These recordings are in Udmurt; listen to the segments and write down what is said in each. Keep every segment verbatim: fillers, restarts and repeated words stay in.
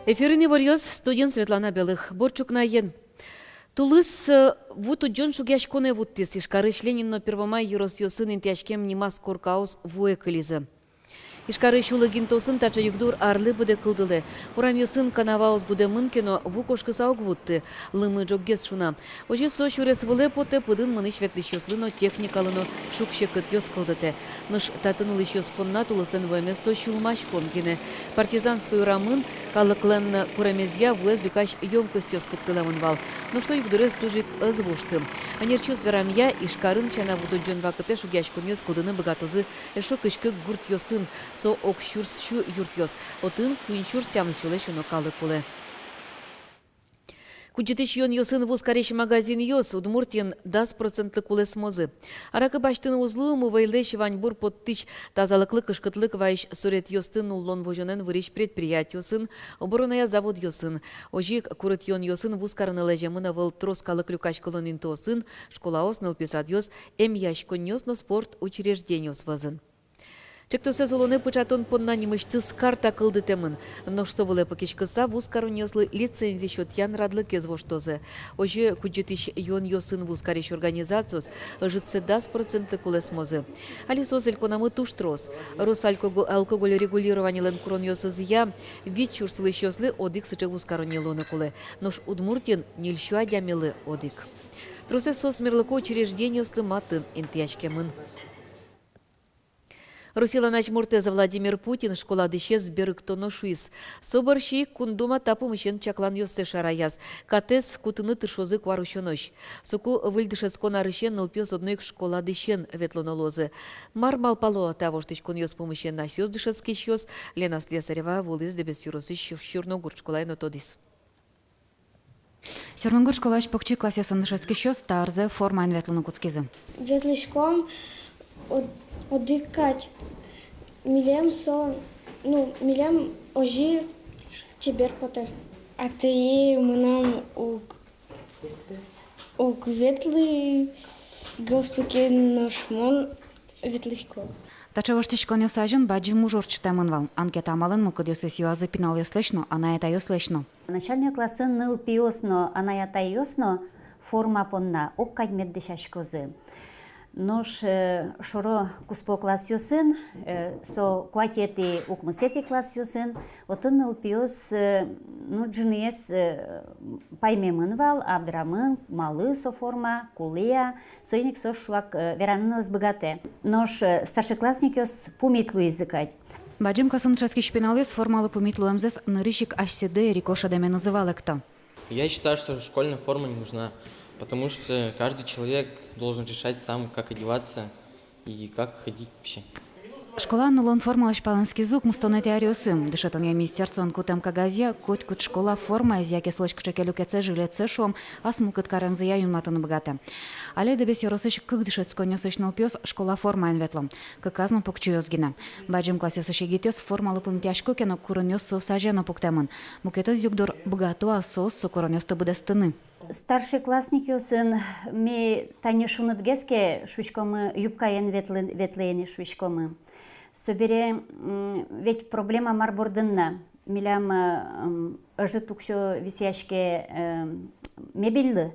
Эфирын иворъёс, студиын Светлана Белых. Бур ӵукнаен. Тулыс, э, ву тудӟон шугъяськонэ вуттӥз. Ижкарысь Ленин но Первомай ёросъёсын интыяськем нимаз коркаос вуэ кылизы. Ижкарысь улыгинтыосын таӵе югдур арлы быдэ кылдылэ. Урамъёсын канаваос гудэмын ке но, ву кошкыса уг вутты, лымы ӝоггес шуна. Озьы со сюрес вылэ потэ, пыдын мынӥсь-ветлӥсьёслы но, техникалы но шуг-секытъёс кылдытэ. Нош татын улӥсьёс понна тулыслэн вуэмез со сюлмаськон гинэ. Партизанской урамын калыклэн куремезъя вуэз люкась ёмкостьёс пуктылэмын вал. Нош со югдурез туж ик ӧз вушты. Ӧнерчиос верамъя, Ижкарын сяна ву тудӟон вакытэ шугъяськонъёс кылдыны быгатозы эшшо кызь кык гуртъёсын, со ог сюрс сю юртъёс. Отын куинь сюрс тямыс сюлэсь уно калык улэ. Кудӟытӥсь юонъёсын вузкарись магазинъёс Удмуртиын дас процентлы кулэсмозы. Аракы басьтыны уз луы мувӧйлэсь ваньбур поттӥсь, тазалыклы кышкытлык вайись суретъёсты нуллон-возёнэн вырись предприятиосын, обороная заводъёсын. Озьы ик курыт юонъёсын вузкарыны лэземын ӧвӧл трос калык люкаськылон интыосын, школаос, нылпи садъёс, эмъяськонниос но спорт учреждениос вӧзын. Ӵектосэз улонэ пыӵатон понна нимысьтыз карта кылдытэмын. Нош со вылэ пыкиськыса, вузкаронниослы лицензи сётъян радлыкез воштозы. Озьы кудӟытӥсь юонъёсын вузкарись организациос ӧжытсэ дас процентлы кулэсмозы. Али соос элькунамы туж трос. Росалкого-, алкоголь регулированилэн куронъёсызъя вить сюрс улӥсьёслы одӥг сыӵе вузкаронни луыны кулэ. Нош Удмуртиын ньыль сю адямилы одӥг. Тросэз соос мерлыко учреждениослы матын интыяськемын. Россилэн азьмуртэз Владимир Путин школа дӥсез берыктоно шуиз. Со бӧрсьы ик Кун Дума та пумысен чакланъёссэ шараяз. Катэз кутыны тыршозы куарусёнозь. Соку выль дышетскон арысен нылпиос одно ик школа дӥсен ветлоно луозы. Мар малпало та воштӥськонъёс пумысен асьсэос дышетскисьёс, Лена Слесарева вуылӥз Дэбес ёросысь Сюрногурт школаын но тодӥз. Сюрногурт школаысь покчи классъёсын дышетскисьёс та арзэ формаен ветлыны кутскизы. Ветлӥськом од-, одӥг кадь. Милем со, ну, милем озьы чебер потэ. Атае мынам уг, уг ветлы галстукен, нош мон ветлӥсько. Таӵе воштӥськонъёс азьын бадӟым уж ортчытэмын вал. Анкета амалын мылкыдъёссэс юазы пиналъёслэсь но, анай-атайёслэсь но. Начальной классын нылпиос но, анай-атайёс но форма понна огкадь мед дӥсяськозы. Нош, э, шоро-куспо классъёсын, э, со куатетӥ, укмысэтӥ классъёсын, отын нылпиос, э, ну, ӝыныез, э, паймемын вал, абдрамын, малы со форма, кулэ-а, соин ик соос шуак, э, вераны но ӧз быгатэ. Нош, э, старшеклассникъёс пумит луизы кадь. Бадӟым классын дышетскись пиналъёс формалы пумит луэмзэс нырысь ик асьсэды эрико шӧдэменызы валэкто. Я считаю, что школьная форма не нужна, потому что каждый человек должен решать сам, как одеваться и как ходить вообще. Школаын нуллон формалэсь палэнскизы укмыстонэтӥ аръёсы. Дышетонъя министерствоын кутэм кагазъя котькуд школа формаез яке солэсь кыӵе ке люкетсэ, жилетсэ, шуом, ас мылкыд каремзыя юнматыны быгатэ. Али Дэбес ёросысь кык дышетсконниосысь нылпиос школа формаен ветло. Кыказ но покчиос гинэ. Бадӟым классъёсысь егитъёс формалы пумитъясько ке но, куронъёс соос азе но пуктэмын. Мукетыз югдур: быгато-а соос со куронъёсты быдэстыны. Старшеклассникъёсын ми тани шуныт гес ке шуиськомы, юбкаен ветлы-, ветлыны шуиськомы. Собере, м, ведь проблема мар бордын на. Милям, э, м, ӧжыт уксё висъяське, э, мебельлы.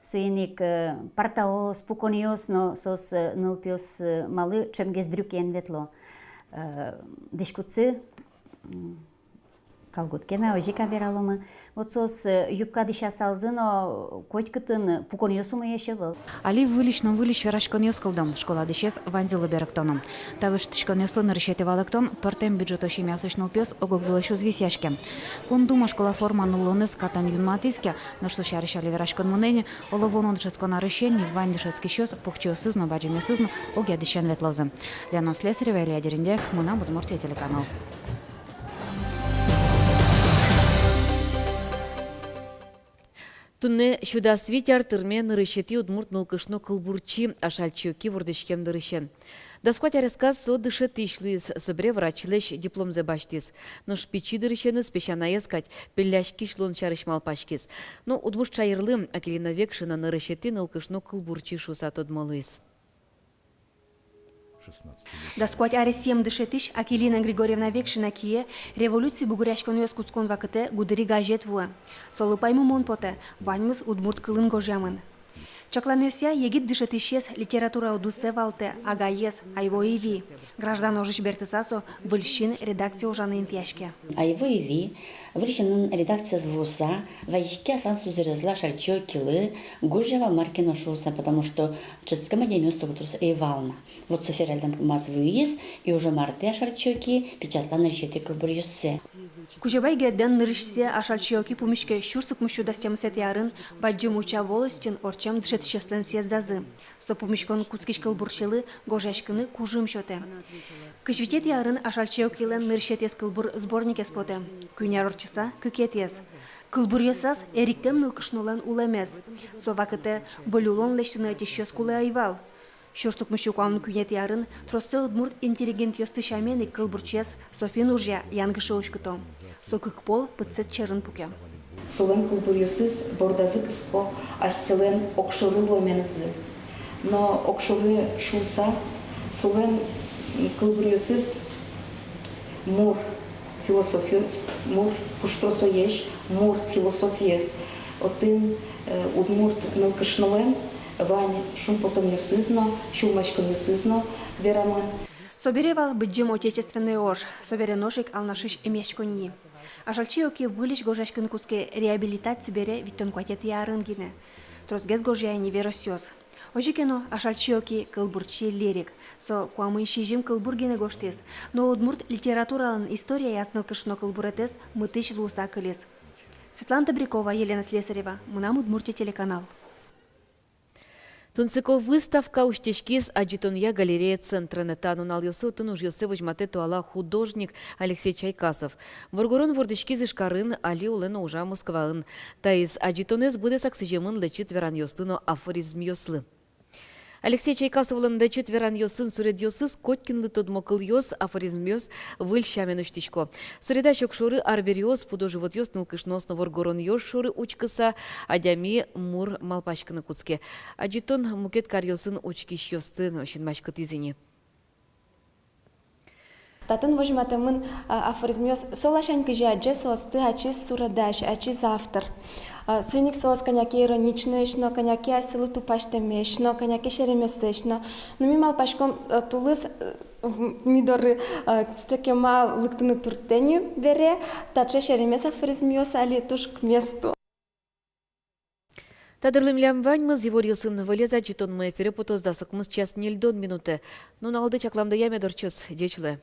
Соин ик, э, партаос, пуконъёс но, соос, э, нылпиос, э, малы ӵемгес брюкиен ветло. Э, дӥськутсы, м, колготкен озьы ик вераломы. Вот соос, э, юбка дӥсясалзы но, котькытын пуконъёс умоесь ӧвӧл. Али выльысь но выльысь вераськонъёс кылдо: школа дӥсез ваньзылы берыктоно. Та воштӥськонъёслы нырысетӥ валэктон: пӧртэм бюджето семьяосысь нылпиос ог-огзылэсь уз висъяське. Кун Дума школа форма нуллонэз катэн юнматӥз ке, нош со сярысь али вераськон мынэ ни, оло, вуоно дышетскон арысен ни вань дышетскисьёс, покчиосыз но, бадӟымъёсыз но огъя дӥсен ветлозы. Лена Слесарева, Илья Дерендяев, «Мынам Удмуртие» телеканал. Туннэ сю дас вить ар тырме нырысетӥ удмурт нылкышно кылбурчи Ашальчи Оки вордӥськем дырысен. Дас куать аресказ со дышетӥсь луиз, собере врачлэсь дипломзэ басьтӥз. Нош пичи дырысеныз песянаез кадь пелляськись луон сярысь малпаськиз. Но удмурт шаерлы Акелина Векшина нырысетӥ нылкышно кылбурчи шуыса тодмо луиз. Дас куать аресъем дышетӥсь Акелина Григорьевна Векшина кие революци бугыръяськонъёс кутскон вакытэ «Гудыри» газет вуэ. Солы паймымон потэ: ваньмыз удмурт кылын гожъямын. Чакланъёсъя, егит дышетӥсез литература удысэ валтэ агаез Айво Иви. Граждан ожысь бертыса, со «Выль син» редакцие ужаны интыяське. Айво Иви «Выль синын» редакциез вуыса вазиське аслаз сузэрезлы, Ашальчи Окилы, гожъя вал мар ке но шуыса, потому что дышетскем адямиос соку трос ӧй вал на. Вот со февральдэ мар ке но вуиз, и уже мартэ Ашальчи Оки печатлан нырысетӥ кылбуръёссэ. Кузебай Гердлэн нырысьсэ Ашальчи Оки пумиське сюрс укмыссю дас тямысэтӥ арын Бадӟым Уча волостьын ортчем дышетӥсьёслэн съездазы. Со пумиськон кутскись кылбурчилы гожъяськыны кужым сётэ. Кызь витетӥ арын Ашальчи Окилэн нырысетӥез кылбур сборникез потэ. Куинь ар ортчыса, кыкетӥез. Кылбуръёсаз эриктэм нылкышнолэн улэмез. Со вакытэ выль улон лэсьтыны ӧтисьёс кулэ ӧй вал. Сюрс укмыссю куамын куинетӥ арын троссэ удмурт интеллигентъёсты сямен ик кылбурчиез Софин ужъя янгыше уськыто. Со кык пол пытсэт сьӧрын пуке. Солэн кылбуръёсыз бордазы кыско асьсэлэн огшоры луэменызы. Но огшоры шуыса, солэн кылбуръёсыз мур философи-, мур пуштросоесь, мур философиез. Отын, э, удмурт нылкышнолэн вань шумпотонъёсыз но, сюлмаськонъёсыз но верамын. Собере вал Быдӟым Отечественной ож, собере нош ик Алнашысь эмъяськонни. Ашальчи Оки выльысь гожъяськыны кутске реабилитаци бере витьтон куатетӥ арын гинэ. Тросгес гожъя ини веросъёс. Озьы ке но, Ашальчи Оки кылбурчи-лирик. Со куамын сизьым кылбур гинэ гожтӥз, но удмурт литературалэн историяяз нылкышно кылбуретэз мытӥсь луыса кылиз. Светлана Добрякова, Елена Слесарева, «Мынам Удмуртие» телеканал. Тунсыко выставка усьтӥськиз Адӟытонъя галерея центрын. Та нуналъёсы отын ужъёссэ возьматэ туала художник Алексей Чайкасов. Воргорон вордӥськиз Ижкарын, али улэ но ужа Москваын. Таиз адӟытонэз быдэсак сӥземын лэчыт веранъёслы но афоризмъёслы. Алексей Чайкасовлэн лэчыт веранъёсын суредъёсыз котькинлы тодмо кылъёс, афоризмъёс выль сямен усьтӥсько. Суредась огшоры арбериос, пудо-животъёс, нылкышноос но воргоронъёс шоры учкыса, адями мур малпаськыны кутске. Адӟытон мукет каръёсын учкисьёсты но синмаськытӥз ини. Татын возьматэмын, а, афоризмъёс, со ласянь, кызьы адӟе соосты ачиз суредась, ачиз автор. А, соин ик соос кӧня ке ироничноесь но, кӧня ке асьсэлы тупасьтэмесь но, кӧня ке серемесэсь но. Но ми малпаськом, э, тулыс, э, в-, ми доры, э, сыӵе кема лыктыны турттэ ни бере, таӵе серемес афоризмъёс али туж к месту. Та дырлы милям ваньмыз. Иворъёсын выльысь адӟытонмы эфире потоз дас укмыс час ньыльдон минутэ. Нуналды чакламдыя мед ортчоз. Ӟеч луэ.